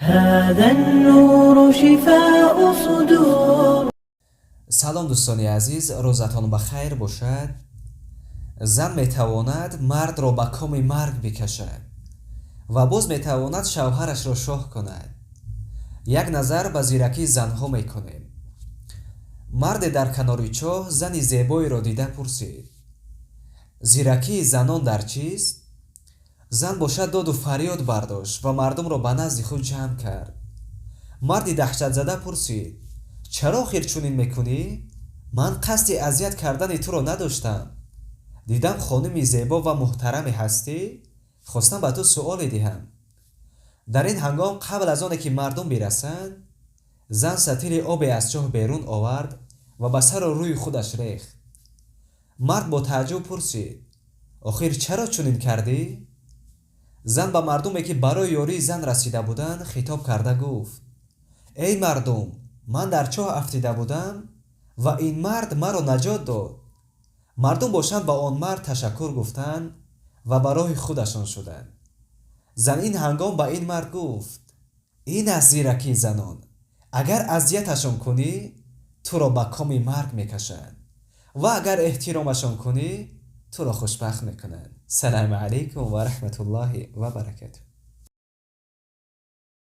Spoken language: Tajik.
هذا النور شفاء صدور. Салом, дӯстони азиз, рӯзатон ба хайр бошад. Зан метавонад мардро ба коми марг бикашад ва боз метавонад шавҳарашро шоҳ кунад. Як назар ба зиракии занҳо мекунем. Марде дар канори чоҳ зани зебоеро дида пурсид: «Зиракии занон дар чист?» Зан бошад доду фарёд бардошт ва мардумро ба назди худ ҷамъ кард. Марди даҳшатзада пурсид: «Чаро охир чунин мекунӣ? Ман қасди азият кардани туро надоштам. Дидам, хонуми зебо ва муҳтараме ҳастӣ, хостам ба ту суоле диҳам». Дар ин ҳангом, қабл аз оне ки мардум бирасанд, зан сатили обе аз чоҳ берун овард ва ба сару рӯи худаш рехт. Мард бо тааҷҷуб пурсид: «Охир чаро чунин кардӣ?» Зан ба мардуме, ки барои ёрии зан расида буданд, хитоб карда гуфт: «Эй мардум, ман дар чоҳ афтида будам ва ин мард маро наҷот дод». Мардум бошанд ба он мард ташаккур гуфтанд ва ба роҳи худашон шуданд. Зан ин ҳангом ба ин мард гуфт: «Ин аст зиракии занон. Агар азияташон кунӣ, туро ба коми марг мекашанд ва агар эҳтиромашон кунӣ, туро хушбахт мекунанд. Салому алайкум ва раҳматуллоҳи ва баракатуҳ.